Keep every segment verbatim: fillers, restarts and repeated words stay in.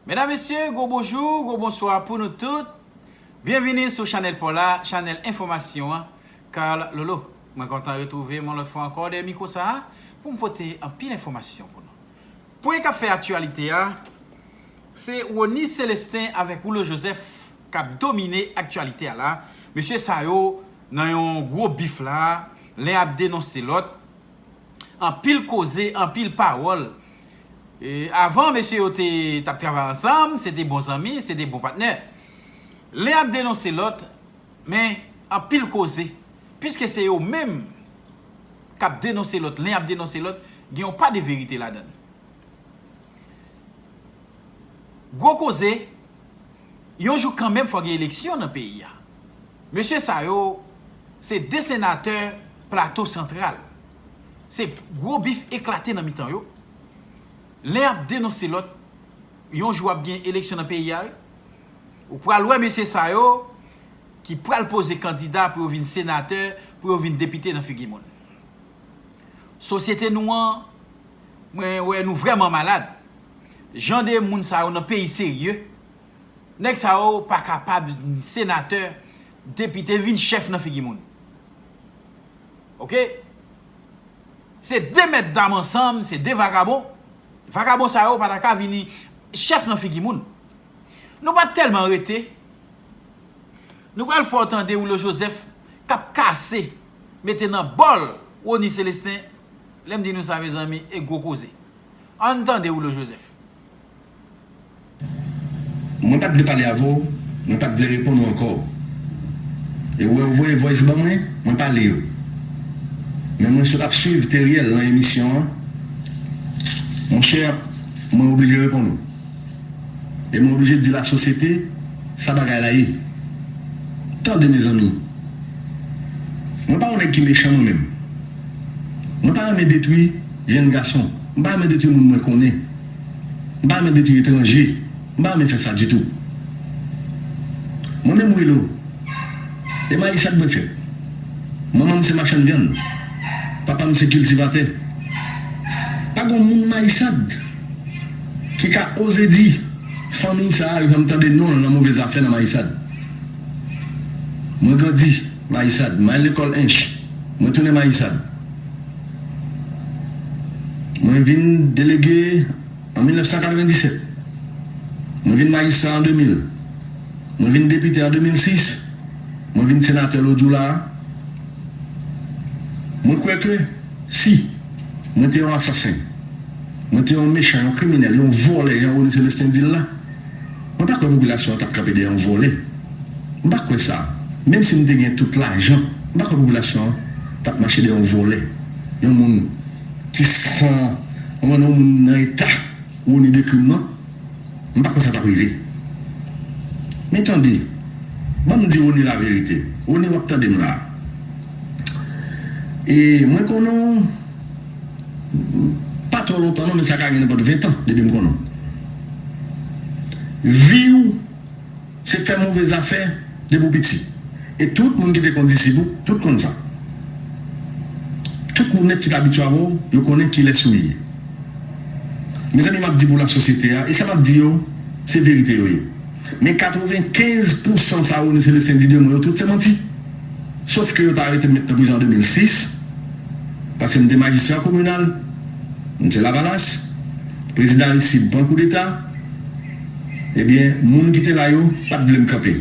Medam, mesye, gwo bonjou, gwo bonswa pou nou tout. Byenvini sou chanèl pa w la, chanèl enfòmasyon an, Carl Lolo. Mwen kontan retwouve m yon lòt fwa ankò dèyè mikwo sa a pou m pote anpil enfòmasyon pou nou. Pwen k ap fè aktyalite a, se Rony Célestin avèk Julio Joseph k ap domine aktyalite a la. Mesye sa yo nan yon gwo bif la, len ap denonse lòt. Anpil koze, anpil pawòl. E, avan, mesye yo te, t ap travay ansanm, se te bon zanmi, se te bon patnè. Len ap denonse lòt, men anpil koze. Piske se yo menm k ap denonse lòt, len ap denonse lòt, gen yon pa de verite ladan l. Gwo koze, yon jou kanmenm fò gen eleksyon nan peyi a. Mesye sa yo, se de senatè Plato Santral. Se gwo bif eklate nan mitan yo. Len ap denonse lòt, yon jou ap gen eleksyon nan peyi a, wi. Ou pral wè mesye sa yo ki pral poze kandida pou yo vin senatè, pou yo vin depite nan figi moun. Sosyete nou an, mwen wè nou vrèman malad. Jan de moun sa yo nan peyi serye, nèg sa yo pa kapab senatè, depite, vin chèf nan figi moun. Oke? Se de mèt dam ansanm, se de vagabon. Vagabon sa yo pa ta ka vini chèf nan figi moun. Nou pa t tèlman rete. Nou pral fè w tande Julio Joseph k ap kase, mete nan bòl Rony Célestin. Lè m di nou sa, mezanmi, e gwo koze. Ann tande Julio Joseph. Mwen pa t vle pale avè w, mwen pa t vle reponn ou ankò. E ou wè ou voye voice ban mwen, mwen pale yo. Men mwen sot ap swiv Teriel nan emisyon an. Monchè, mwen oblije reponn ou. E mwen oblije di lasosyete sa bagay la ye. Tande mezanmi. Mwen pa yon nèg ki mechan mwen menm. Mwen pa renmen detwi jenn gason. Mwen pa renmen detwi moun mwen konnen. Mwen pa renmen detwi etranje. Mwen pa renmen fè sa ditou. Mwen menm Wilo, e Mayisad mwen fèt. Manman m se machann vyann. Papa m se kiltivatè. Pa gen moun Mayisad ki ka oze di fanmi sa a, yo janm tande non l nan move zafè nan Mayisad. Mwen grandi Mayisad, mwen al lekòl Ench, mwen tounen Mayisad. Mwen vin delege an mil nèf san katrevenndisèt. Mwen vin majistra an de mil. Mwen vin depite an de mil sis. Mwen vin senatè lòt jou la a. Mwen kwè ke si mwen te yon asasen, mwen te yon mechan, yon kriminèl, yon vòlè, jan Rony Célestin di l la, mwen pa kwè popilasyon an t ap kanpe dèyè yon vòlè. Mwen pa kwè sa. Menm si m te gen tout lajan, mwen pa kwè popilasyon an t ap mache dèyè yon vòlè. Yon moun ki san, yon moun nan eta Rony dekri m nan, m pa kwè sa t ap rive. Men tande, ban m di Rony laverite. Rony, w ap tande m la a. E mwen konnen w, pa twò lontan non, men sa ka gen nenpòt ven tan depi m konnen w. Vi w se fè move zafè depi w piti. E tout moun ki te kondisip ou, tout konn sa. Tout moun nèt ki t abitye avè w, yo konnen kilès ou ye. Mezanmi, m ap di pou lasosyete a, e sa m ap di yo, se verite yo ye. Men katrevenkenz pousan sa Rony Célestin di de mwen yo, tout se manti. Sof ke yo ta arete m, met nan prizon an de mil sis, paske m te majistra kominal, m te Lavalas, prezidan Aristide pran koudeta, ebyen, moun ki te la yo pa t vle m kanpe.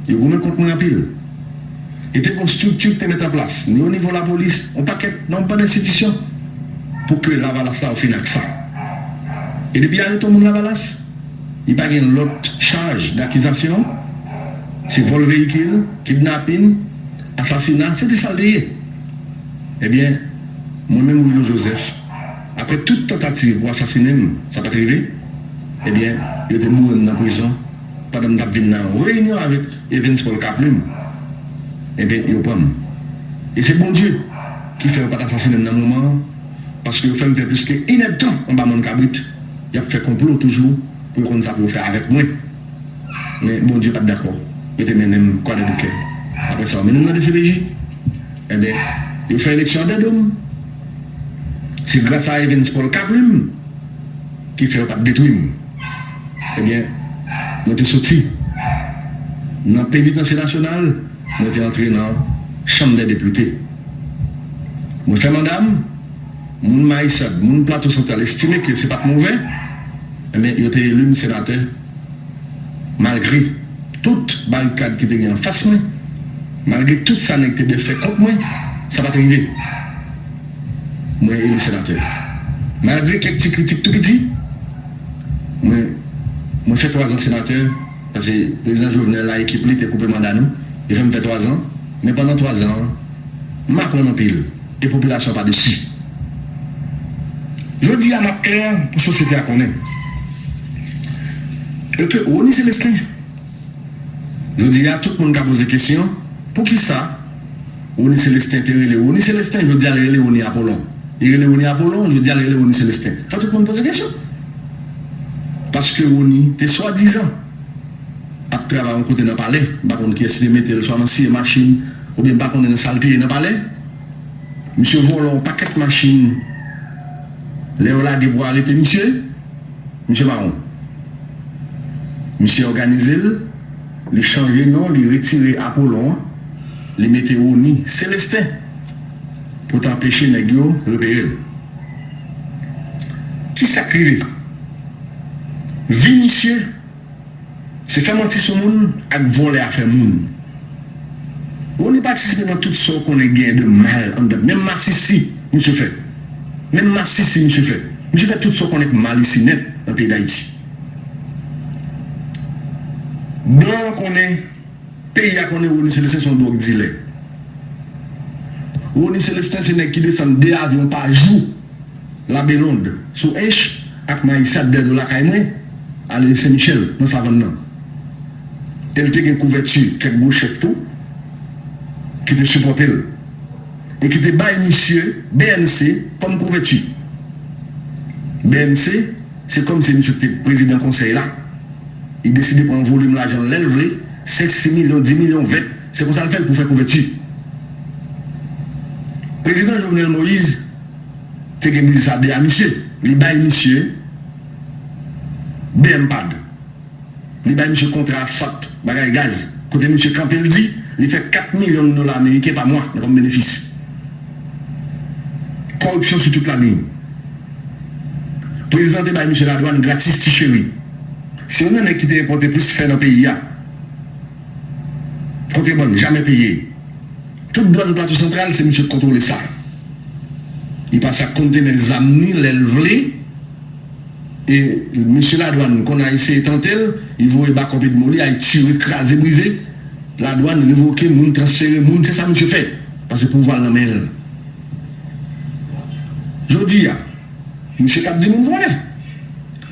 Yo goumen kont mwen anpil. E te gen yon estrikti ki te met an plas, ni o nivo lapolis, yon pakèt, nan yon bann enstitisyon, pou ke Lavalas la yo fini ak sa. E depi y arete yon moun Lavalas, li pa gen lòt chaj dakizasyon, se vòl veyikil, kidnapin, asasina, se te sa l te ye. Ebyen, mwen menm Willo Joseph, apre tout tantativ pou asasinen m, sa pa t rive, ebyen, yo te boure m nan prizon pandan m t ap vin nan yon reyinyon avèk Evens Paul Kaplim, ebyen, yo pran m. E se Bondye ki fè yo pa t asasinen m nan moman an, paske yo fè m fè plis ke inèdtan anba mòn kabrit. Y ap fè konplo toujou pou yo konn sa pou yo fè avèk mwen. Men Bondye pa t dakò. Yo te mennen m Kwadèboukè. Apre sa, yo mennen m nan D C P J. Ebyen, yo fè eleksyon andedan m. Se gras a Evens Paul Kaplim ki fè yo pa t detwi m. Ebyen, mwen te soti nan Penitansye Nasyonal, mwen te antre nan Chanm dè Depite. Mwen fè manda m, moun Mayisad, moun Plato Santral estime ke se pa t move, ebyen, yo te eli m senatè. Malgre tout barikad ki te gen anfas mwen, malgre tout sa nèg te dwe fè kont mwen, sa pa t rive. Mwen eli senatè. Malgre kèk ti kritik tou piti, mwen, mwen fè twa zan senatè, paske prezidan Jovenel ak ekip li te koupe manda nou, yo fè m fè twa zan, men pandan twa zan an, m aprann anpil, e popilasyon an pa desi. Jodi a, m ap klè pou sosyete a konnen. E ke Rony Celestin, jodi a, tout moun ka poze kesyon, poukisa Rony Celestin te rele Rony Celestin, jodi a, l rele Rony Apollon. Li rele Rony Apollon, jodi a, l rele Rony Celestin. Fò tout moun poze kesyon. Paske Rony te swadizan ap travay yon kote nan palè, m pa konn kiyès ki te mete l, swa nan siye machin, oubyen m pa konnen nan sa l te ye nan palè. Misye vòlò yon pakèt machin. Lè yo lage pou arete misye, misye mawon. Misye òganize l, li chanje non, li retire Apollon an, li mete Rony Celestin pou t anpeche nèg yo repere l. Kisa k rive? Vi misye se fè manti sou moun ak vòlè afè moun. Rony patisipe nan tout sa w konnen genyen de mal anndan. Menm masisi, misye fè. Menm masisi, misye fè. Misye fè tout sa w konnen k mal isi nèt nan peyi Dayiti. Blan an konnen, peyi a konnen Rony Celestin se yon dwòg dilè. Rony Celestin se nèg ki desann de avyon pa jou. Labelond, sou Ench ak Mayisad dèyè do lakay mwen, ale Sen Michèl, nan savann nan. E l te gen kouvèti kèk gwo chèf tou, ki te sipòte l. E ki te bay misye B N C kòm kouvèti. B N C, se kòm se misye ki te prezidan konsèy la. Li deside pran yon volim lajan lè l vle, senk, sis milyon, dis milyon, ven, se konsa l fè l pou fè kouvèti. Prezidan Jovenel Moïse te gen biznis a de a misye. Li bay misye B M pad. Li bay misye kontra asfalt, bagay gaz. Kote misye kanpe, l di, li fè kat milyon dola ameriken pa mwa nan kòm benefis. Kòripsyon sou tout laliy. Prezidan te bay misye ladwann gratis, ti cheri. Se youn nan nèg ki te enpòte plis fè nan peyi a. Kontrebann, jamè peye. Tout dwann Plato Santral, se misye k kontwole sa. Li pase ak kontenè zam ni lè l vle. E mesye ladwann konn al eseye tante l, li voye bakòp Edmo li, al tire, kraze, brize. Ladwann revoke moun, transfere moun, se sa misye fè. Paske pouvwa l nan men l. Jodi a, misye k ap di moun vòlè.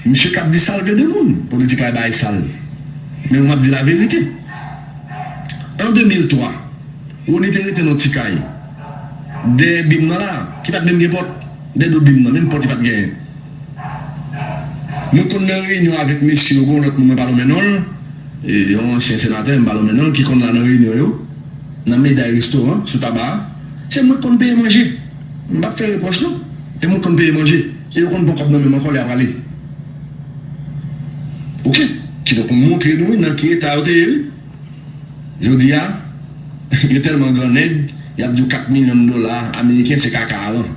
Misye k ap di sa l vle de moun. Politik la e bagay sal. Men mwen ap di laverite. An de mil twa, Rony te rete nan yon ti kay dèyè bim nan la, ki pa t menm gen pòt, dèyè do bim nan, menm pòt li pa t genyen. Mwen konn nan reyinyon avèk mesye yo, gen yon lòt moun mwen pa lonmen non l, e, yon ansyen senatè, m pa lonmen non l, ki konn la nan reyinyon yo, nan Meday Restoran, sou Taba a. Se mwen k konn peye manje. M p ap fè repwòch non. E mwen k konn peye manje. E yo konn pran kòb nan men m ankò lè y ap ale. Oke. Kidonk, m montre nou wi nan ki eta yo te ye wi. Jodi a, yo tèlman grannèg, y ap di w kat milyon dola ameriken se kaka avan.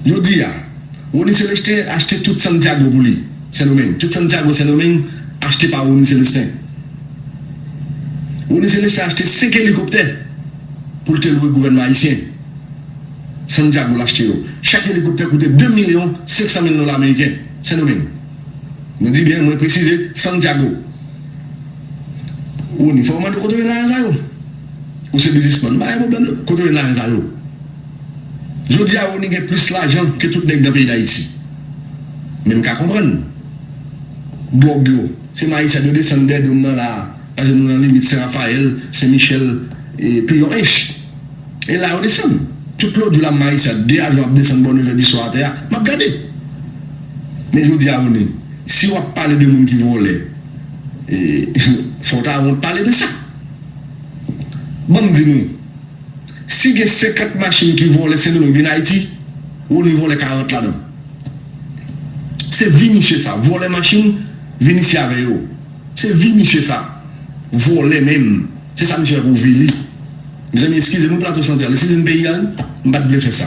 Jodi a, Rony Celestin achte tout Santiago pou li, Sendomeng. Tout Santiago Sendomeng achte pa Rony Celestin. Rony Celestin achte senk elikoptè pou l te lwe gouvènman ayisyen. Santiago l achte yo. Chak elikoptè koute de milyon senk san mil dola ameriken, Sendomeng. Nou di byen, mwen presize, Santiago. Rony, fò w mande w kote w jwenn lajan sa yo. Ou se biznismann, m pa gen pwoblèm non. Kote w jwenn lajan sa yo? Jodi a, Rony gen plis lajan ke tout nèg nan peyi Dayiti. Men m ka konprann. Dwòg yo, Se Mayisad yo desann dèyè do m nan la a, paske nou nan limit Sen Rafayèl, Sen Michèl, e Piyon Ench. E la yo desann. Tout lòt jou la Mayisad, de ajan ap desann bò nevè diswa atè a, m ap gade. Men jodi a, Rony, si w ap pale de moun ki vòlè, e, fò w ta wont pale de sa. Ban m di nou, si gen senkant machin ki vòlè Sendomeng vin Ayiti, Rony vòlè karant ladan. Se vi misye sa, vòlè machin, vin isi avè yo. Se vi misye sa, vòlè menm. Se sa misye fè pou vi li. Mezanmi, eskize m wi, Plato Santral, eskize m peyi a wi, m pa t vle fè sa.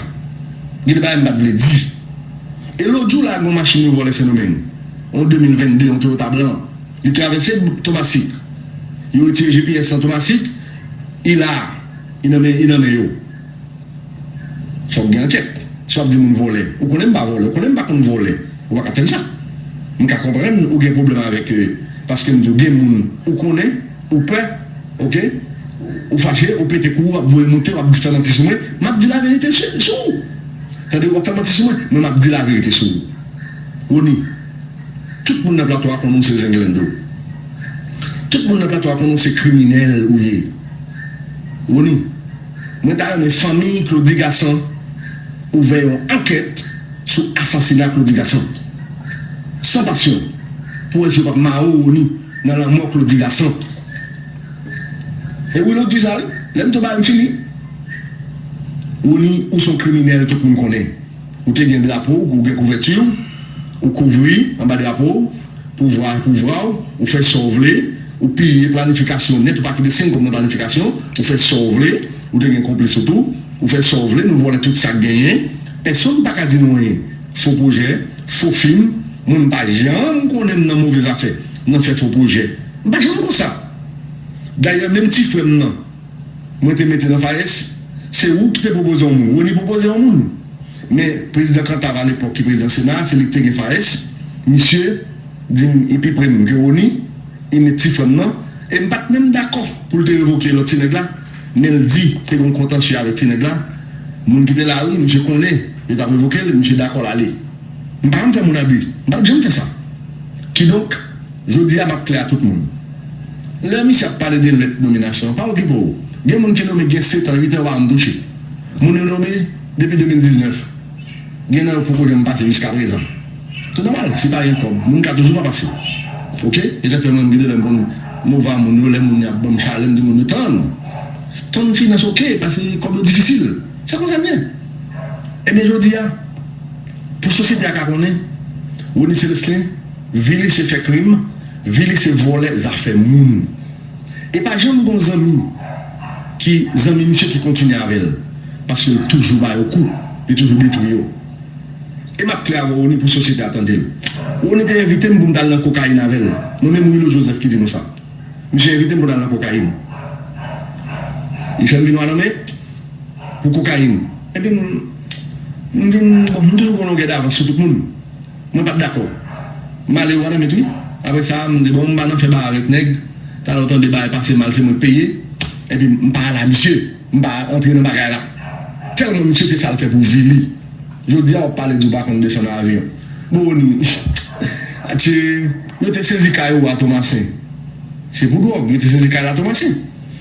Gen de bagay m pa t vle di. E lòt jou la, gen yon machin yo vòlè Sendomeng. Yon de mil venn de, yon Toyota blan. Li travèse Tomasik. Yo retire G P S nan Tomasik. Li la, li nan men, li nan men yo. Fòk gen ankèt. Si w ap di moun vòlè, ou konnen m pa vòlè, ou konnen m pa konn vòlè. Ou pa ka fè m sa. M ka konprann ou gen pwoblèm avèk, euh, paske m di w gen moun ou konnen, ou pè, oke? Ou fache, ou pete kou, w ap voye moute, w ap di fè manti sou mwen. M ap di laverite sou, sou ou. Tande, w ap fè manti sou mwen, men m ap di laverite sou ou. Rony, tout moun nan plato a konnen w se zenglendo. Tout moun nan plato a konnen w se kriminèl ou ye. Rony, mwen ta renmen fanmi Claudy Gassant ouvè yon ankèt sou asasina Claudy Gassant. San pasyon, pou wè si yo p ap mare w, Rony, nan lanmò Claudy Gassant. E wi, lòt di sa, wi. Lè m tou ba m fini. Rony, ou se yon kriminèl, tout moun konnen. Ou te gen drapo w, ou gen kouvèti w, ou kouvri anba drapo w, pouvwa, pouvwa w, ou fè sa w vle, ou piye planifikasyon nèt, ou pa kite senk kòb nan planifikasyon, ou fè sa w vle, ou te gen konplis ou tou, ou fè sa w vle, nou vòlè tout sa k genyen, pèsonn pa ka di nou anyen. Fo pwojè, fo fim, mwen m pa janm konnen m nan move zafè, nan fè fo pwojè. M pa janm konsa. Dayè, menm ti frè m nan, mwen te mete nan FAES, se ou ki te pwopoze yon moun. Rony pwopoze yon moun. Men prezidan Cantave alepòk ki prezidan Sena a, se li ki te gen FAES. Misye di m li pi pre m ke Rony, li met ti frè m nan. E m pa t menm dakò pou l te revoke lòt ti nèg la. Men l di te gen yon kontansye avèk ti nèg la. Moun ki te la, wi, misye konnen yo t ap revoke l, misye dakò l ale. M pa janm fè moun abi. M pa t janm fè sa. Kidonk, jodi a, m ap klè a tout moun. Lè misye ap pale de lèt nominasyon an, pa okipe w. Gen moun ki nonmen gen sèt an, uit an, yo pa janm touche. Moun yo nonmen depi de mil diznèf. Gen nan yo poko janm pase jiskaprezan. Tout nòmal, si pa gen kòb, moun ka toujou pa pase. Oke? E sa k fè mwen, gen de lè m konn move a moun yo, lè moun yo ap ban m chalè, m di moun yo, tann. Tann finans, oke, paske kòb yo difisil. Se konsa m ye. Ebyen, jodi a, pou sosyete a ka konnen, Rony Celestin, vi li se fè krim, vi li se vòlè zafè moun. E pa janm gon zanmi ki, zanmi misye ki kontinye avè l, paske l toujou ba yo kou, li toujou detwi yo. E m ap klè avè w, Rony, pou sosyete a tande l. Rony te envite m pou m t al nan kokayin avè l. Mwen menm, Rilo Joseph ki di nou sa. Misye envite m pou n al nan kokayin. Li fè m vin Wanament pou kokayin. Epi m, m vin, bon, m toujou pran longè davans sou tout moun. Mwen pa t dakò. M ale Wanament, wi. Apre sa, m di, bon, m pa nan fè bagay avèk nèg. Talè w tande bagay pase mal, se mwen k peye. Epi m pa al a misye. M pa antre nan bagay la. Tèlman misye se sa l fè pou vi li. Jodi a w ap pale di w pa konn desann avyon. Bon, Rony, atye, yo te sezi kay ou a Tomasen. Se pou dwòg, yo te sezi kay la Tomasen.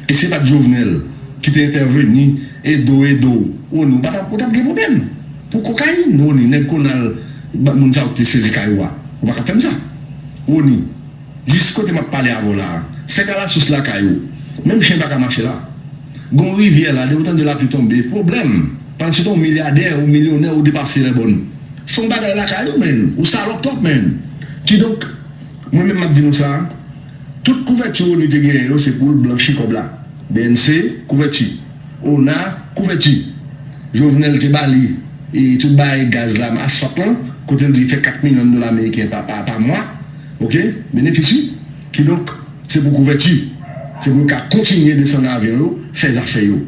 E se pa t Jovenel ki te entèveni, ede w, ede w. Rony, ou pa t ap, ou t ap gen pwoblèm. Pou kokayin, Rony, nèg Konal, ba-, moun sa yo ki te sezi kay ou a. Ou pa ka fè m sa. Rony, jis kote m ap pale avè w la a, sèk alasous lakay ou. Menm chen pa ka mache la. Gon rivyè la, depi w tande lapli tonbe, pwoblèm. Pandan se tan w milyadè, ou milyonè, ou depase lèbòn. Fè yon bagay lakay ou, menn. Ou salòp twòp, menn. Kidonk, mwen menm m ap di nou sa, tout kouvèti Rony te genyen yo, se pou l blanchi kòb la. B N C, kouvèti. Ona, kouvèti. Jovenel te ba li, e, tout bagay gaz la, asfalt lan, kote l di fè kat milyon dola ameriken pa, pa, pa mwa. Oke? Benefis, wi. Kidonk, se pou kouvèti. Se pou yo ka kontinye desann avyon yo, fè zafè yo.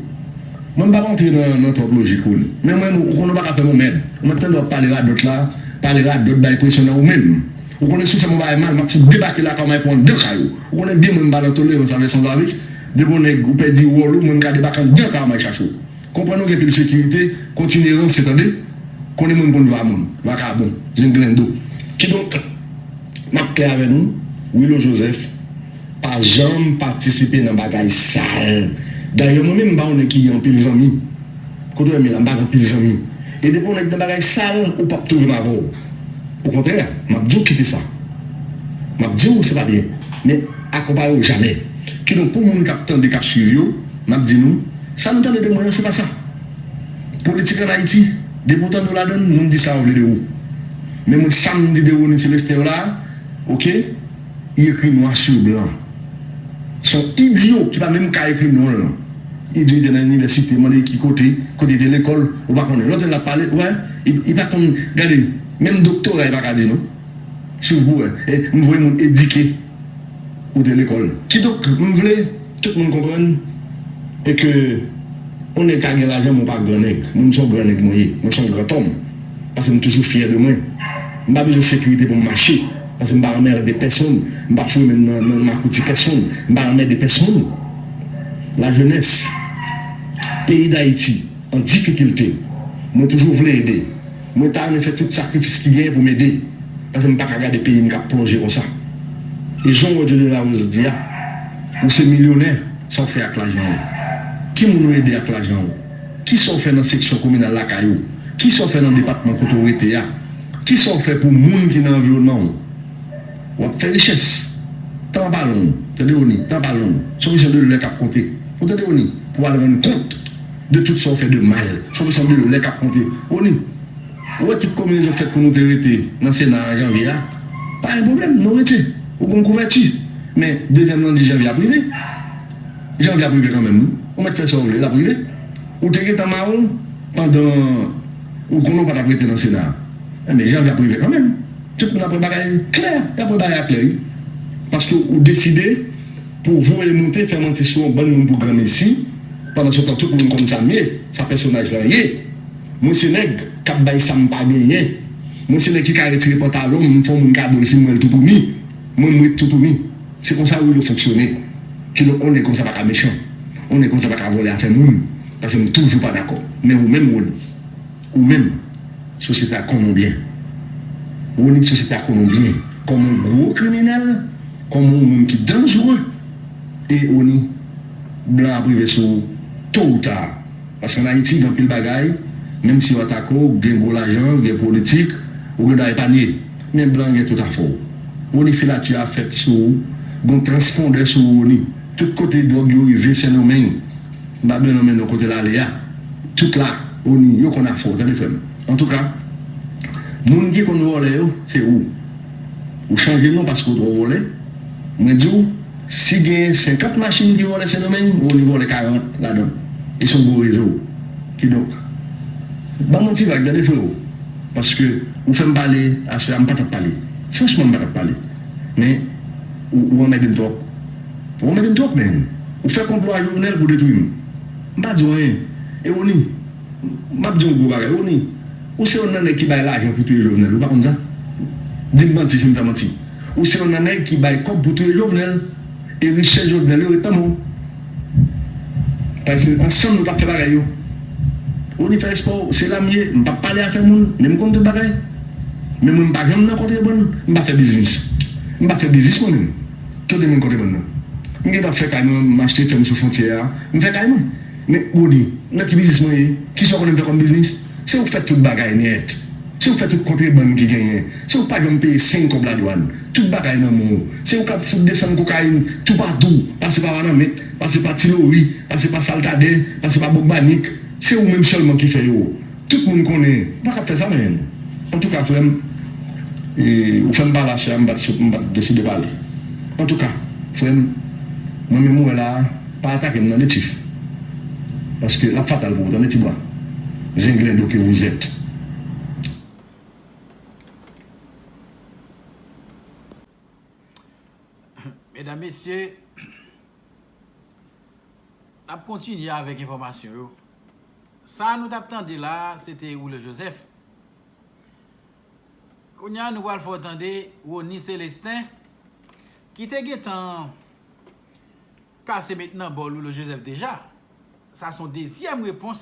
Mwen, m p ap antre nan, nan twòp lojik, Rony. Men mwen, ou konnen w pa ka fè m yon mèd. Mwen tande w ap pale radòt la, pale radòt, bay presyon nan ou menm. Ou konnen si w fè m yon bagay mal, m ap fout debake lakay w, m al pran w anndan kay ou. Ou konnen byen mwen m pa nan tolerans avèk sanzave. Depi yon nèg ou pèdi wòl ou, mwen m ka debake anndan kay w, m al chache w. Konprann ou gen pil sekirite, kontinye ranse, tande. Konnen mwen m konn vwa moun, vakabon, zenglendo. Kidonk, m ap klè avè nou, Willo Joseph pa janm patisipe nan bagay sal. Dayè, mwen menm, m pa yon nèg ki gen anpil zanmi. Kote w wè m ye la, m pa gen anpil zanmi. E depi yon nèg nan bagay sal, ou p ap twouve m avè w. Okontrè, m ap di w kite sa. M ap di w se pa byen. Men akonpaye w jamè. Kidonk, pou moun k ap tande, k ap swiv yo, m ap di nou, sa nou tande de mwen an, se pa sa. Politik ann Ayiti, depi w tande w ladan l, moun di sa yo vle de ou. Men mwen, sa m di de Rony Celestin yo la a, oke, li ekri nwa sou blan. Se yon idyo ki pa menm ka ekri non l. Idyo, li te nan inivèsite, mande ki kote, kote li te lekòl, ou pa konnen. Lòt lè l ap pale, wè, li, li pa konn, gade, menm doktora li pa ka di non. Si w pou wè, e, m voye moun edike ou te lekòl. Kidonk, m vle tout moun konprann e ke yon nèg ka gen lajan, men w pa gran nèg. Mwen, m se yon gran nèg mwen ye. Mwen se yon grantòm. Paske m toujou fyè de mwen. M pa bezwen sekirite pou m mache. Paske m pa anmède pèsonn. M pa foure men m nan, nan makouti pèsonn. M pa anmède pèsonn. Lajenès peyi Dayiti an difikilte. Mwen toujou vle ede. Mwen ta renmen fè tout sakrifis ki genyen pou m ede. Paske m pa ka gade peyi m k ap plonje konsa. E jan w wè Dieudonné Larose di a, ou se milyonè, sa w fè ak lajan w? Ki moun ou ede ak lajan w? Kisa w fè nan seksyon kominal lakay ou? Kisa w fè nan depatman kote w rete a? Kisa w fè pou moun ki nan anviwònman w? W ap fè richès. Tan pa long, tande Rony, tan pa long. Se yon kesyon de lè k ap konte. Ou tande Rony, pou w al rann kont de tout sa w fè de mal. Se yon kesyon de lè k ap konte. Rony, ou wè tout konbinezon k fèt pou nou te rete nan Sena an janvye a? Pa gen pwoblèm, nou rete. Ou gon kouvèti. Men, dezyèm lanndi janvye ap rive. Janvye ap rive kanmenm, wi. Ou mèt fè sa w vle, l ap rive. Ou te gentan mawon pandan ou konnen w pa t ap rete nan Sena a. Enben, janvye ap rive kanmenm. Tout moun ap wè bagay klè, y ap wè bagay a klè, wi. Paske ou deside pou w voye monte, fè manti sou yon bann moun pou granmesi, pandan se tan tout moun konn sa m ye, sa pèsonaj lan ye. Mwen se nèg k ap bay sa m pa genyen. Mwen se nèg ki ka retire pantalon m, m fè yon moun kado l si m wè l toutouni. Mwen, m ret toutouni. Se konsa Willo fonksyone. Kidonk, yon nèg konsa pa ka mechan. Yon nèg konsa pa ka vòlè afè moun. Paske m toujou pa dakò. Men ou menm, Rony, ou menm, sosyete a konnen w byen. Rony, sosyete a konnen w byen. Kòm yon gwo kriminèl, kòm yon moun ki danjere. E Rony, blan ap rive sou ou, to ou ta. Paske ann Ayiti, gen anpil bagay, menm si yo atake w, gen gwo lajan, gen politik, ou gen dwa epanye. Men blan gen tout afè w. Rony, filati a fèt sou ou, gon transpondè sou ou, Rony. Tout kote dwòg yo rive Sendomeng, m pa bezwen nonmen non kote l ale a. Tout la, Rony, yo konn afè w, tande frè m. Antouka, moun ki konn vòlè yo, se ou. Ou chanje non paske w twò vòlè. Mwen di w, si gen senkant machin ki vòlè Sendomeng, Rony vòlè karant ladan. E se yon gwo rezo. Kidonk, ban mwen ti vag, tande freo. Paske ou fè m pale, aswè a m pa t ap pale. Franchman, m pa t ap pale. Men, ou, ou anmède m twòp. Ou anmède m twòp, men. Ou fè konplo a Jovenel pou detwi m. M pa di w anyen. E Rony, m ap di w yon gwo bagay. Rony, ou se youn nan nèg ki bay lajan pou touye Jovenel. Ou pa konn sa? Di m manti si m fè manti. Ou se youn nan nèg ki bay kòb pou touye Jovenel. E richès Jovenel yo ret nan men w. Paske ansanm nou t ap fè bagay yo. Rony, fè espò, se la m ye, m p ap pale afè moun, men m konn tout bagay. Men mwen, m pa janm nan kontrebann, m pa fè biznis. M pa fè biznis mwen menm. Tande mwen kontrebann nan. M gen dwa fè kay mwen, m achte fèm sou fwontyè a, m fè kay mwen. Men Rony, nan ki biznis mwen ye? Kisa w konnen m fè kòm biznis? Se ou k fè tout bagay nèt. Se ou k fè tout kontrebann ki genyen. Se ou k pa janm peye senk kòb ladwàn. Tout bagay nan men w. Se ou k ap fout desann kokayin toupatou, pase pa Wanament, pase pa Ti Lori, pase pa Saltadè, pase pa Bòkbanik. Se ou menm sèlman ki fè yo. Tout moun konnen. Ou pa ka ap fè sa, men. Antouka, frè m, e, ou fè m pale aswè a, m pa t sot, m pa t deside pale. Antouka, frè m, mwen menm ou wè la a, pa atake m nan, Netif. Paske l ap fatal pou ou, tande, ti bwa. Zenglendo que vous êtes. Medam, mesye, n ap kontinye avèk enfòmasyon yo. Sa nou t ap tande la a, se te Willo Joseph. Kounye a, nou pral fè w tande Rony Celestin, ki te gentan kase met nan bòl Willo Joseph deja. Sa se yon dezyèm repons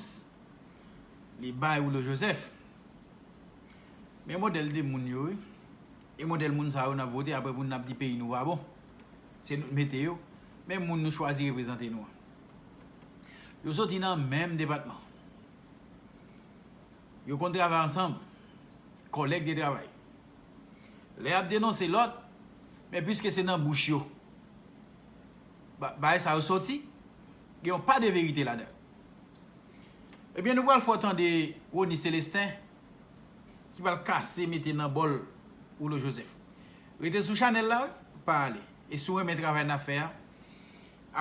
li bay Willo Joseph. Men modèl de moun yo, wi. E modèl moun sa yo n ap vote, apre pou n ap di peyi nou pa bon. Se nou k mete yo, men moun nou chwazi reprezante nou an. Yo soti nan menm depatman. Yo konn travay ansanm, kòlèg de travay. Lè y ap denonse lòt, men piske se nan bouch yo ba- bagay sa yo soti, gen yon pa de verite ladan l. Ebyen, nou pral fè w tande Rony Célestin ki pral kase mete nan bòl Rouleau Joseph. Rete sou chanèl la, wi, pa ale. E si w renmen travay n ap fè a,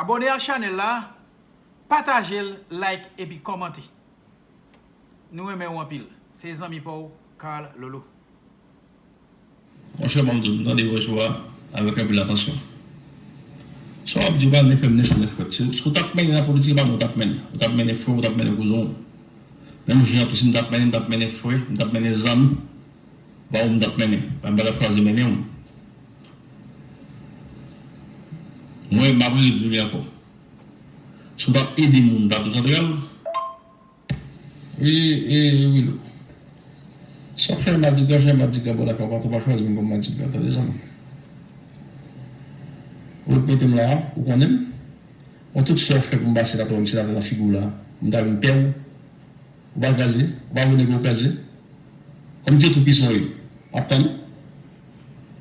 abòne ak chanèl la, pataje l, like epi kòmante. Nou renmen w anpil. Se zanmi pa w, Carl Lolo. Monchè, ban m di w, m tande vòs ou a avèk anpil atansyon. Sa w ap di yo pa nèfè m nèfè nèfè. Si, si w t ap mennen nan politik, e pa mwen w t ap mennen. Ou t ap mennen frè w, ou t ap mennen kouzen w. Menm jan tou, si m t ap mennen, m t ap mennen frè, m t ap mennen zanmi. Pa ou m t ap mennen. Pa m pa t ap chwazi mennen w. Mwen, m ap redi w li ankò. Si w t ap ede moun Plato Santral, Wi, e, Wilo. Sa w fè madigra, fè madigra bò lakay w, pa tou pa chwazi m kòm madigra, tande zanmi. Ou mete m la a, ou konnen m. Bon, tout sa w fè pou m pase la, m se la nan figi w la, m ta vin pè w. Ou pa kraze, ou pa vle nèg yo kraze. Kòm Dye Toupisan w ye, m ap tann ou.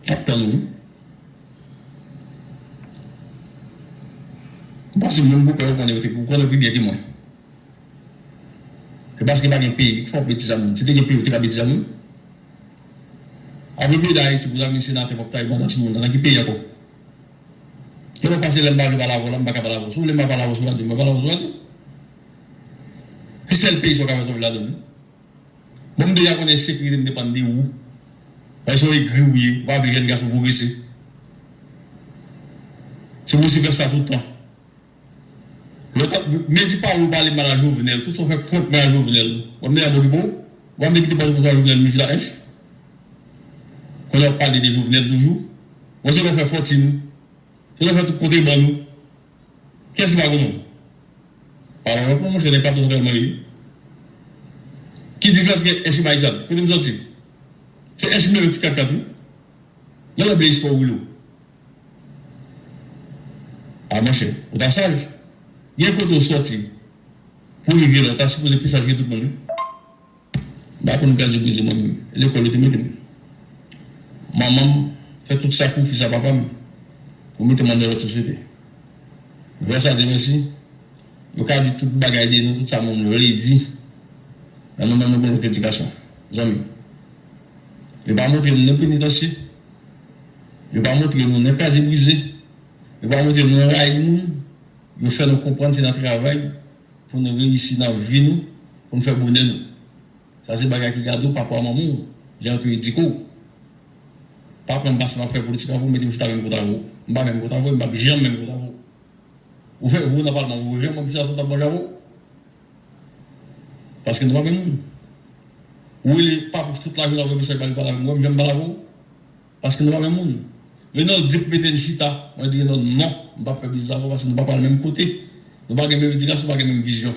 M ap tann ou, wi. M panse moun pou pè yo konnen yo te, ou konnen pi byen ke mwen. Se paske pa gen peyi ki fè w betiz a moun. Si te gen peyi, ou te ka betiz a moun. Apre peyi Dayiti, pou ta vin senatè, pou ta manda sou moun nan, nan ki peyi ankò? Gen lòt pase lè m pa vle pale avè w la, m pa ka pale avè w. Si w vle m pa pale avè w, si w pa di m, mwen pale avè w, si w pa di m. Ki sèl peyi sa w ka fè sa w vle ladan l, wi. Bon, m deja konnen sekirite m depann de ou. Paske se yon egri ou ye, ou pa vle jèn gason pwogrese. Se pou w sipè sa tout tan. Lè w t ap mezi pale, ou pale mal a Jovenel, tout sa w fè kont mal a Jovenel. W ap mete ap okipe w? W ap mete kite pòz pou Jovenel nou jila ench? Kounye a w ap pale de Jovenel toujou? Bon, se lè w fè fòtin ou. Se lè w fè tout kote ban nou. Kiyès ki pa konn ou? Pale avèk mwen, monchè, nèg Plato Santral mwen ye. Ki diferans gen ench e Mayizad? Kote m sòti? Se ench m leve ti kat kat, wi. Nan lè blè istwa w, Wilo. A monchè, ou ta saj. Gen kote w sòti pou rive la, ou ta sipoze pi saj ke tout moun, wi. M pa konn kraze brize mwen menm. Lekòl yo te mete m. Manman m fè tout sakrifis a papa m pou mete m anndan lòt sosyete. Gras a Dye mèsi, yo ka di tout bagay de nou, tout sa moun vle di. Men nou menm nou gen lòt edikasyon, zanmi. Yo pa montre nou nan penitansye. Yo pa montre nou nan kraze brize. Yo pa montre nou nan rayi moun. Yo fè nou konprann se nan travay pou nou reyisi nan vi nou, pou nou fè bonè nou. Sa se bagay ki gade w, papa w, manman w, jan yo te edike w. Pa pran m paske m ap fè politik avè w, mete m chita menm kote avè w. M pa menm kote avè w, m p ap janm menm kote avè w. Ou fè vou nan palman, ou janm wè m chita sou tab manje avè w. Paske nou pa menm moun. Ou rele papouch tout lajounen, ou ap mesaj ba li pale avè m, ou wè m janm pale avè w. Paske nou pa menm moun. Reynold di pou mete n chita, mwen di Reynold non, m p ap fè biznis avè w paske nou pa pral menm kote. Nou pa gen menm edikasyon, nou pa gen menm vizyon.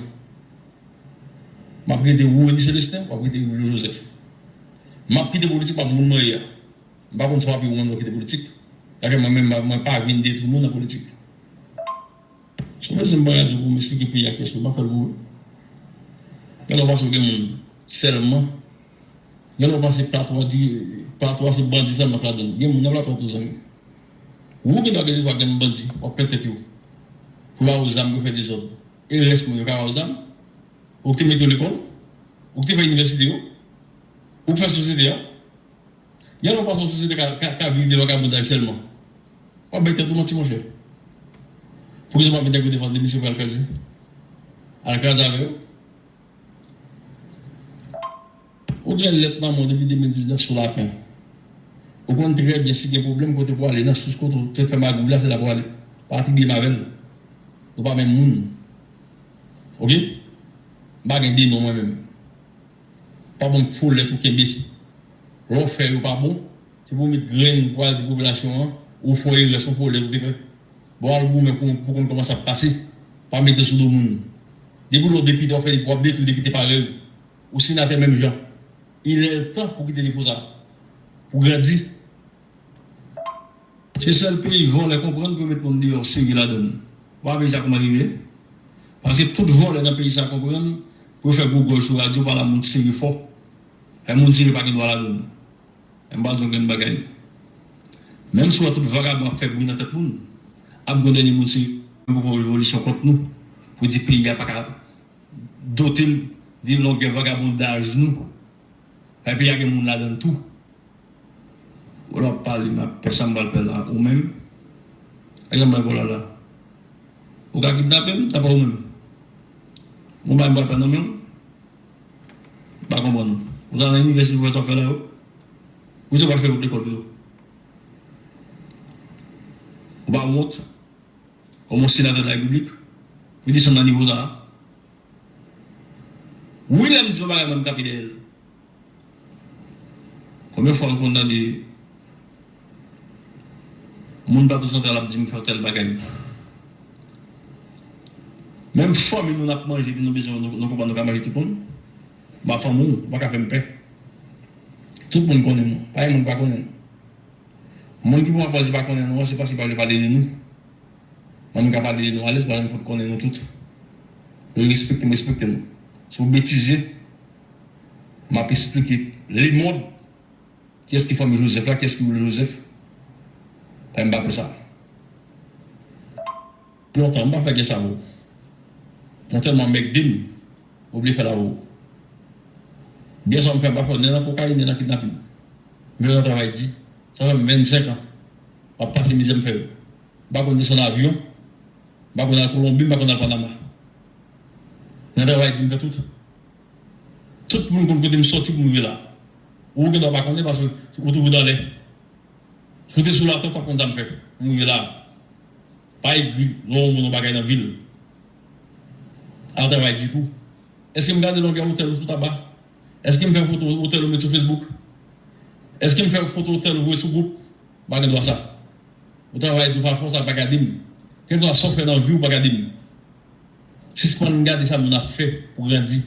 M ap rete Rony Célestin, w ap rete Wilo Joseph. M ap kite politik, m ap moun mwen ye a. M pa konn sa w ap ye ou menm lè w kite politik. Dakè mwen menm, mwen pa vin detwi moun nan politik. Si w bezwen m pran radyo pou m esplike peyi a kiyès yo, m ap fè l pou ou. Gen lè w panse w gen moun sèlman. Gen lè w panse Plato a di, Plato a se bandi sèlman k ladan l. Gen moun nan Plato a tou, zanmi. Ou gen dwa gen, gen bandi, w ap pèt tèt yo. Pou ba yo zam, pou fè dezòd. E rès moun yo ka ba yo zam? Ou k te mete yo lekòl? Ou k te fè inivèsite yo? Ou k fè sosyete a? Gen lè w panse yon sosyete ka, ka, ka viv de vakabondaj sèlman. W ap bay tèt ou manti, monchè. Poukisa w pa vin nèg yo devan demisyon pou al kraze? Al kraze avè yo. Ou gen lèt nan men w depi de mil diznèf sou lapen. Ou konn trè byen si gen pwoblèm kote pou ale, nan sous kote w te fè magouy la, se la pou ale. Pa tribiye m avè l. Nou pa menm moun. Oke? M pa gen de non mwen menm. Pa ban m fo lèt ou kenbe. Lè w fè yo pa bon, se pou w met grenn pou al di popilasyon an, ou fè erè, se yon fo lèt ou te fè. Bon, al goumen pou, pou konn kòman sa ap pase. Pa mete sou do moun. Depi w depite, w ap fè, w ap detwi depite parèy ou. Ou senatè menm jan. Il est temps pou kite defo sa. Pou grandi. Se sèl peyi vòlè konprann pou yo met moun deyò sere ladan l. Ou pa wè peyi sa kòman li ye? Paske tout vòlè nan peyi sa konprann pou yo fè gwo gòj sou radyo, pa la moun sere fò. Fè moun sere pa gen dwa ladan l. M pral di yon grenn bagay. Menm si w wè tout vagabon ap fè bri nan tèt moun, ap gen dènye moun sere pou fè yon revolisyon kont nou, pou di peyi a pa ka dote l de longè vagabondaj nou. Fè peyi a gen moun ladan l tou. Ou la pale, m ap pè sa m pral pè la. Ou menm? Egzanp, bay pou la la. Ou ka kidnape m, dapre ou menm? Ou bay m pral pè nan men w? M pa konprann ou. Ou ta nan inivèsite pou fè sa w ap fè la yo? Ou te pral fè wout lekòl pito. Ou pa wont? Kòm yon senatè de la repiblik, pou desann nan nivo sa a. Wi, lè m di yon bagay, mwen, m kanpe dèyè l. Konbyen fwa nou konn tande moun Plato Santral ap di m fè tèl bagay? Menm fanmi nou n ap manje, epi nou bezwen, nou, nou konprann nou ka manje tout moun. M pa fanmi w, ou pa ka fè m pè. Tout moun konnen nou. Pa gen moun ki pa konnen nou. Moun ki pran pòz li pa konnen nou an, se paske li pa vle pale de nou. Mwen, m ka pale de nou alèz, paske m fout konnen nou tout. Nou respekte m, respekte nou. Si w betize, m ap esplike lemonn kiyès ki fanmi Jozèf la, kiyès ki boule Jozèf. Fè m pa fè sa. Lontan, m pa fè gè sa avè w. Mwen tèlman mèg di m, ou vle fè l avè w. Gè sa m fè, m pa fè l nen nan kokayin, nen nan kidnapin. M fè l nan travay di. Sa fè m vennsenk an. M ap pase mizè m fè yo. M pa konn desann avyon. M pa konn al Kolonbi, m pa konn al Panama. Nan travay di m fè tout. Tout moun konn kote m sòti pou m rive la. Ou gen dwa pa konnen paske ou toujou nan lè. Si w te sou latè, w t ap konn sa m fè pou m rive la. Pa egri lè w wè yon moun yon bagay nan vi l. Al travay ditou. Èske m gade longè otèl ou sou Taba? Èske m fè foto otèl ou met sou Facebook? Èske m fè foto otèl ou voye sou gwoup? M pa gen dwa sa. Ou travay di w pa fè w sa, pa gade m. Kèlkeswa sa w fè nan vi w, pa gade m. Sispann gade sa moun ap fè pou grandi.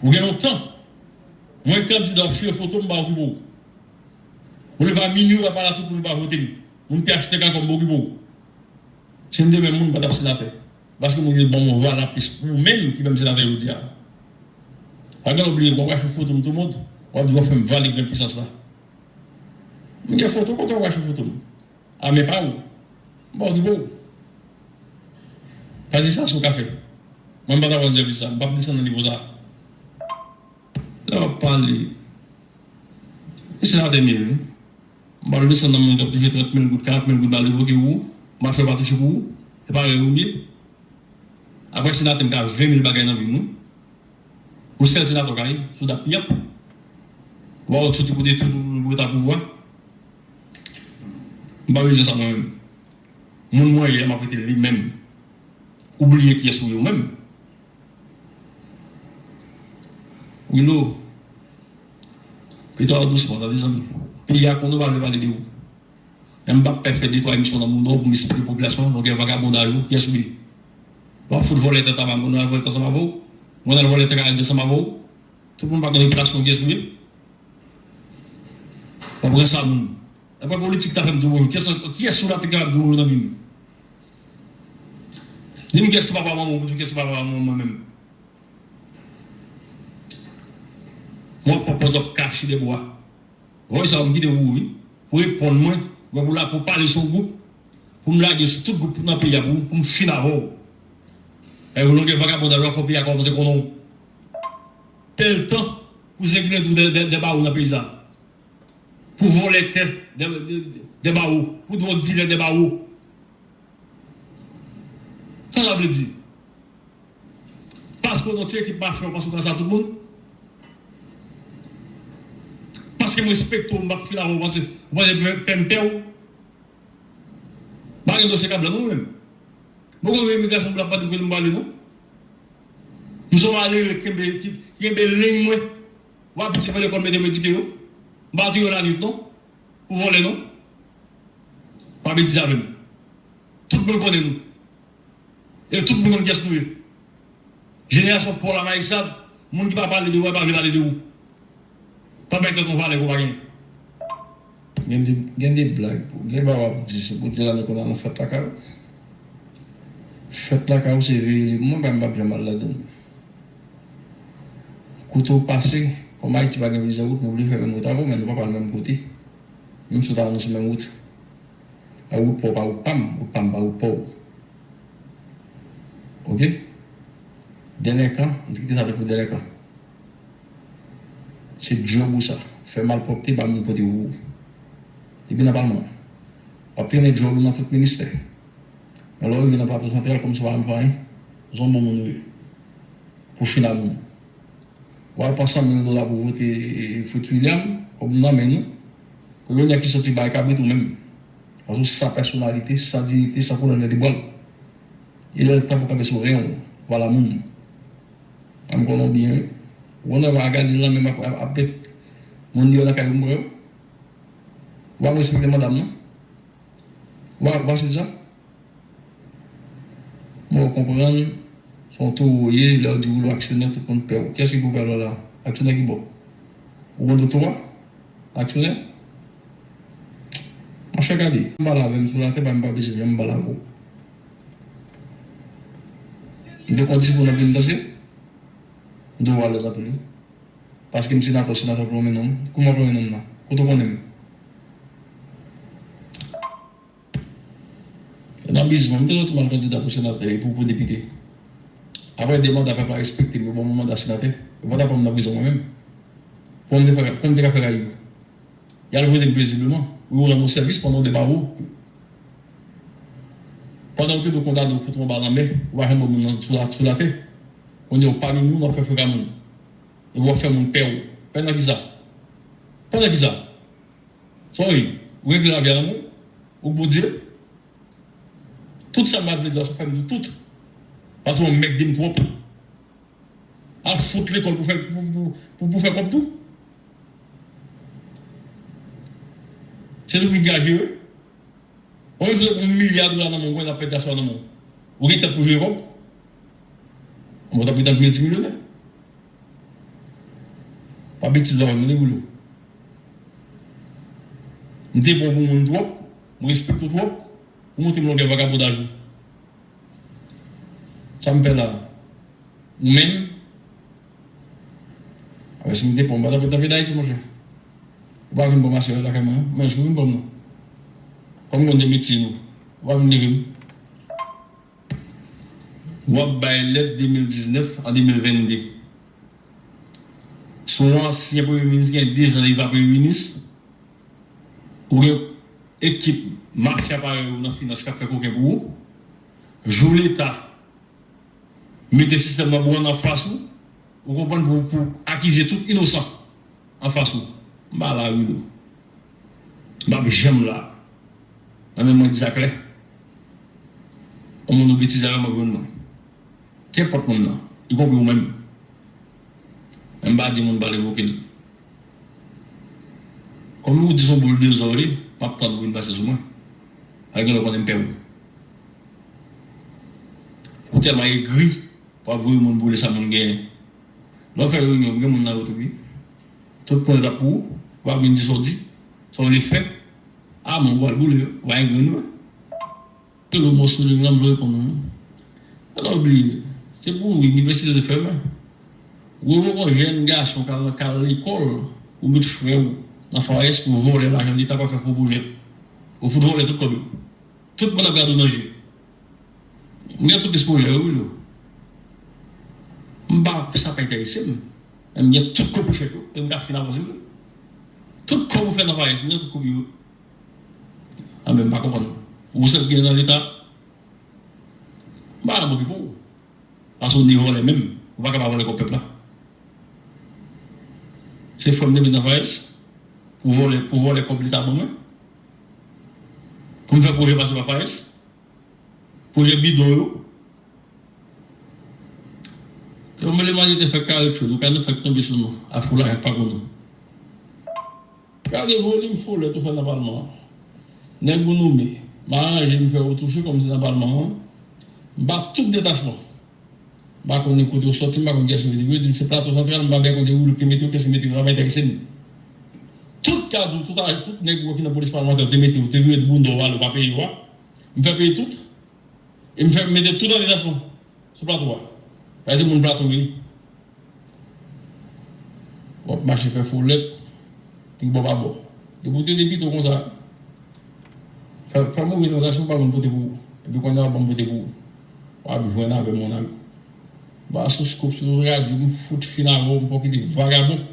Ou gen lontan. Mwen kandida w fè foto m, m pa okipe w. Ou leve a minui, w ap pale a tout moun, ou pa vote m. Moun ki achte kaka m, m pa okipe w. Si m te menm moun, m pa t ap senatè. Paske moun yo ban m yon vwa lapis pou ou menm ki fè m senatè jodi a. Pa gen lè w bliye, w ap rache foto m tou mond, w ap di w ap fè m vale grenn pisans la. M gen foto, kote w rache foto m? A men pa ou. M pa okipe w. Pa di sa si w ka fè. Mwen m pa t ap rann sèvis sa, m p ap desann nan nivo sa. Lè w ap pale, e senatè m ye wi. M pa desann nan moun k ap touche trant mil goud, karant mil goud, m al revoke ou, m al fè pa touche pou ou. E parèy ou m ye. Apre senatè m ka ven mil bagay nan vi m wi. Ou sèl senatè w ka ye, sou dat pyap. Ou pa wè w soti pou detwi pou, pou eta pouvwa. M pa bezwen sa mwen menm. Moun mwen ye a, m ap rete li menm. Ou bliye kiyès ou ye ou menm. Willo, pito al dousman, tande zanmi. Peyi a konnen w pa vle pale de ou. Men m p ap pè fè de twa emisyon nan Mouda pou m esplike popilasyon an longè vagabondaj ou, kiyès ou ye. W ap fout vòlè tè Taba, m konnen w al vòlè tè ansanm avè w. M konnen w al vòlè tè Kayèn ansanm avè w. Tout moun pa gen repitasyon kiyès ou ye. W ap ranse moun. Dapre politik ta fè m di w bonjou. Kiyès, kiyès ou la te kapab di w bonjou nan vi m? Di m kiyès ki papa manman w, ou di kiyès ki papa manman mwen menm. Mwen pran pòz w ap kache dèbwa. Vòy sa yo m kite pou ou wi. Pou reponn mwen, mwen pou la pou pale sou gwoup, pou m lage sou tout gwoup nan peyi a pou, pou m fin avè w. E yon longè vagabondaj w ap fè peyi a kòmanse konnen w. Pèl tan pou zenglen dè, dè, dè bawo nan peyi sa. Pou vòlè tè dè, dè, dè bawo, pou dwòg dilè dè bawo. Sa sa vle di? Paske w nan ti ekip mafya, w panse w ka sa tout moun? Paske m respekte w, m p ap fin avè w, w panse, w panse pè, pè m pè w? M pa gen dosye kablan non mwen menm. Mwen konn yon imigrasyon pou l ap mande m kote m prale non. M se yon malere ki kenbe, ki, ki kenbe liy mwen. W ap piti fè lekòl mete m edike yo. M pa touye w lannwit non. Pou vòlè non. Pa betize avè m. Tout moun konnen nou. E tout moun konn kiyès nou ye. Jenerasyon pa w la Mayisad, moun ki pa pale de ou a, pa vle pale de ou. Pa bay tèt ou valè ke w pa gen. Gen de, gen de blag pou, gen bagay w ap di, se pou di la nou konn al nan fèt lakay ou. Fèt lakay ou se veye li pou mwen, pa m p ap janm al ladan l. Kote w pase, kòm Ayiti pa gen plizyè wout, nou vle fè menm wout avè w, men nou pa pral menm kote. Menm si w ta nan sou menm wout. A wout pa w pa wout pa m, wout pa m pa wout pa w. Oke? Delenkan, m te kite sa tankou delenkan. Se djòb ou sa. Fè malpwòpte ba moun kote ou. Depi nan palman an. W ap trennen djòl ou nan tout ministè. Men lè w rive nan Plato Santral, kòmsi w pa janm fè anyen, se yon bon moun ou ye. Pou fin a moun. W al pran san mil dola pou vote, e, e, Fritz William, kòb nou nan men nou. Premye nèg ki soti bay kabrit ou menm. Paske w san pèsonalite, san diyite, san koulè nan de bwa l. E lè l tan pou kanpe sou ren w, vwala moun. An m konnen w byen, wi. Ou konnen w a gade l nan menm ap, ap, ap met moun deyò nan kay ou m prè. Ou pa respekte manda m non. Ou pa, ou pa swiv sa? Mwen konprann, se yon towo w ye, lè yo di w ou aksyonè, tout moun pè w. Kiyès ki pou pè w la? Aksyonè ki bò? Ou konn doktora? Aksyonè? Monchè gade, m pale avè m sou latè, pa m pa bezwen, men m pale avè w. M te konn di pou nan vin danse, m te w alèz anpil wi. Paske m senatè, senatè w ap lonmen non m. Kouman w ap lonmen non m nan? Kote w konnen m? Nan bizman, m te soti m al kandida pou senatè e pou, pou depite. Apre de manda, pèp la respekte m, yo ban m yon manda senatè. Yo pa t ap pran m nan prizon mwen menm. Kòman m te fè, kòman m te ka fè rayi yo? Y al vote m pezibleman. Yo rann ou sèvis pandan w de bawo. Pandan w te dwe kondane w fout yon ba nan men, ou pa janm wè moun nan sou la, sou latè. Kounye a w pami moun, w ap fè freka moun. Epi w ap fè moun pè w. Pè nan kisa? Pè nan kisa? Sa w ye? Ou regle lavi a lanmou? Ou k Bondye? Tout sa m pa vle di la, sa w fè m di tout. Paske w mèg di m twòp. Al fout lekòl pou fè, pou, pou, pou, pou fè kòb tou. Se tou pou l ka jere. Ou menm si w gen yon milya dola nan men w, w ap pèdi aswè nan men w. Ou gen tèt pou jere kòb? Mwen, w t ap gentan vin miltimilyonè. Pa betiz w ap vin, Wilou. M te pran w pou moun twòp, m respekte w twòp, pou montre m longè vagabondaj ou. Sa m fè la? Ou menm? Apre si m te pran w, m pa t ap ret nan peyi Dayiti, monchè. Ou pa vin pran m aswè lakay mwen, non. Men si w vin pran m, non. Kòm m konn de metye nou, ou pa vin leve m. W ap bay lèt de mil diznèf an de mil venn de. Se yon ansyen premye minis, gen de zan li pa premye minis. Ou gen ekip mafya parèy ou nan finans k ap fè koken pou ou. Jou Leta mete sistèm nan bouyon anfas ou, ou konprann, pou, pou akize tout inosan anfas ou. M pa la, Wilou. M p ap janm la. Nan men mwen di sa klè. Yon moun ou betize avè m ap jwenn mwen. Kenpòt moun nan, ikonpri ou menm. Men m pa di moun pa revoke l. Kòm ou di se yon bouldozè w ye, m ap tann ou vin pase sou mwen. Paske gen lè w konnen m pè w. Ou tèlman egri, w ap voye moun boule sa moun genyen. Lè w fè reyinyon, gen moun nan yo tou wi. Tout ponyèt ap pou ou, w ap vin di sa w di, sa w vle fè. A men w pral boule yo, w pa gen grenn vre. Pil mò sou liy la, m vle reponn ou. Pa bliye, se pou ou inivèsite te fèmen. Revoke yon jèn gason k al, k al lekòl, ou met frè w nan FAES pou vòlè lajan Leta pou al fè fo pwojè. Ou fout vòlè tout kòb yo. Tout moun ap gade w nan je. M gen tout lis pwojè yo, Wilou. M pa, sa pa enterese m. Men m gen tout kopi chèk yo, e m ka fin avanse m vle. Tout kòb ou fè nan FAES, m gen tout kopi yo. Anben, m pa konprann. Ou sèt gen nan Leta, m pa janm okipe w. Paske w ni vòlè menm. Ou pa ka pa vòlè kòb pèp la. Se frè m te met nan FAES pou vòlè, pou vòlè kòb Leta ban mwen. Pou m fè pwojè pase pa FAES. Pwojè bidon yo. Yo mele manje te fè kare tchoul, ou ka nou fèk tonbe sou nou, a fou lajan pa pou nou. Gade volim folè tou fè nan palman an. Nèg ou nome, m aranje m fè ou touche kòmsi nan palman an. M ba tout detachman. M pa konnen kote w sòti, m pa konn kiyès ou ye. Depi yo di m se Plato Santral, m pa byen konn se Wilou ki te mete w, kiyès ki mete w, sa pa enterese m. Tout ka di w, tout, tout nèg ou ki nan polis palmantè, ou te mete, ou te vire bounda w ale, ou pa peye yo a. M fè peye tout. E m fè mete tout an detasyon sou plato a. Paske se moun plato yo ye. W ap mache fè folèt, tribò pa bò. Depi w te depite w konsa, fè, fè move tranzaksyon, w pa konn pote pou ou. Epi kounye a w ap ban m pote pou ou. W ap jwenn avè m, mon ami. Ba sou scoop, sou radyo, m fout fin avè w, m fè w kite vagabon.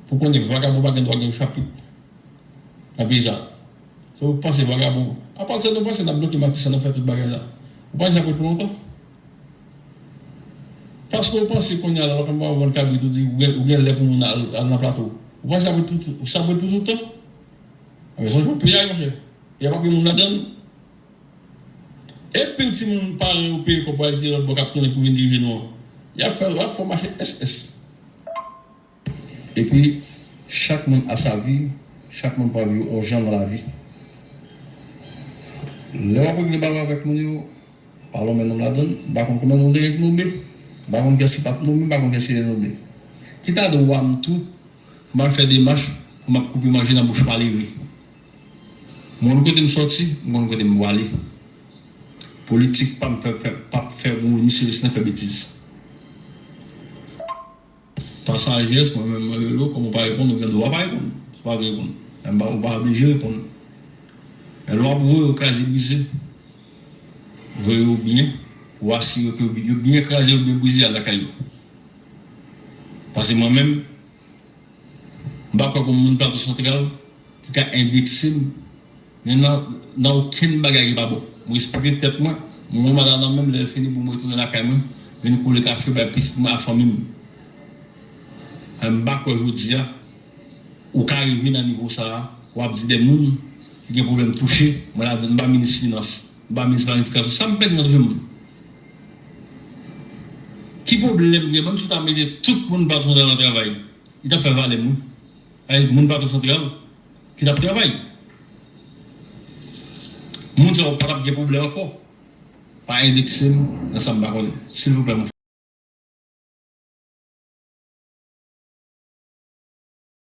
Pou konnen vagabon pa gen dwa gen yon chapit nan peyi sa. Se ou panse vagabon. Apa sa nou panse n ap bloke Matisan, n ap fè tout bagay la. Ou panse sa pou pou lontan? Paske ou panse kounye a la, lòt moun pa vann kabrit, ou di ou gen, ou gen lè pou moun al, al nan plato. Ou panse sa pou tout, sa pou pou tout tan? Anben sonje w peye a, monchè. Peye a pa gen moun ladan l. Epi timoun paran yo peye kòb pou al etidye lòt bò k ap tounen pou vin dirije nou an. Y ap fè, y ap fè w mache S S. Epi, chak moun a sa vi, chak moun pral viv yon jan nan lavi. Lè w ap regle bagay avèk moun yo, pa lonmen non ladan l, m pa konn konbyen moun te gen ki nonbe, m pa konn kiyès ki pa t nonbe, m pa konn kiyès ki te nonbe. Ki ta dwe w a m tou, pou m al fè demach, pou m ap koupe manje nan bouch malere. M konn kote m sòti, m konn kote m prale. Politik pa m fè, fè, p ap fè moun ni sere nan fè betiz. Pa sajès, mwen menm mwen rele w, kòm ou pa reponn, ou gen dwa pa reponn. Si w pa vle reponn, men m pa, ou pa oblije reponn. Men lè w ap voye yo kraze brize, voye yo byen, pou w asire ke yo byen kraze, yo byen brize, al lakay yo. Paske mwen menm, m pa kwè gon moun Plato Santral ki ka endekse m men nan, nan okenn bagay ki pa bon. Mwen respekte tèt mwen. Mwen, madanm nan menm, lè l fini pou mwen retounen lakay mwen, vin koule kafe bay pitit mwen ak fanmi m. Men m pa kwè jodi a, ou ka rive nan nivo sa a, w ap di de moun ki gen pwoblèm touche, mwen ladan, m pa minis finans, m pa minis planifikasyon, sa m pèdi nan touche moun? Ki pwoblèm gen, menm si w ta mete tout moun Plato Santral nan travay, li t ap fè valè moun? Ay, moun Plato Santral ki t ap travay. Moun sa yo pa t ap gen pwoblèm ankò. Pa endekse m nan sa m pa konnen. Silvouplè, mon frè.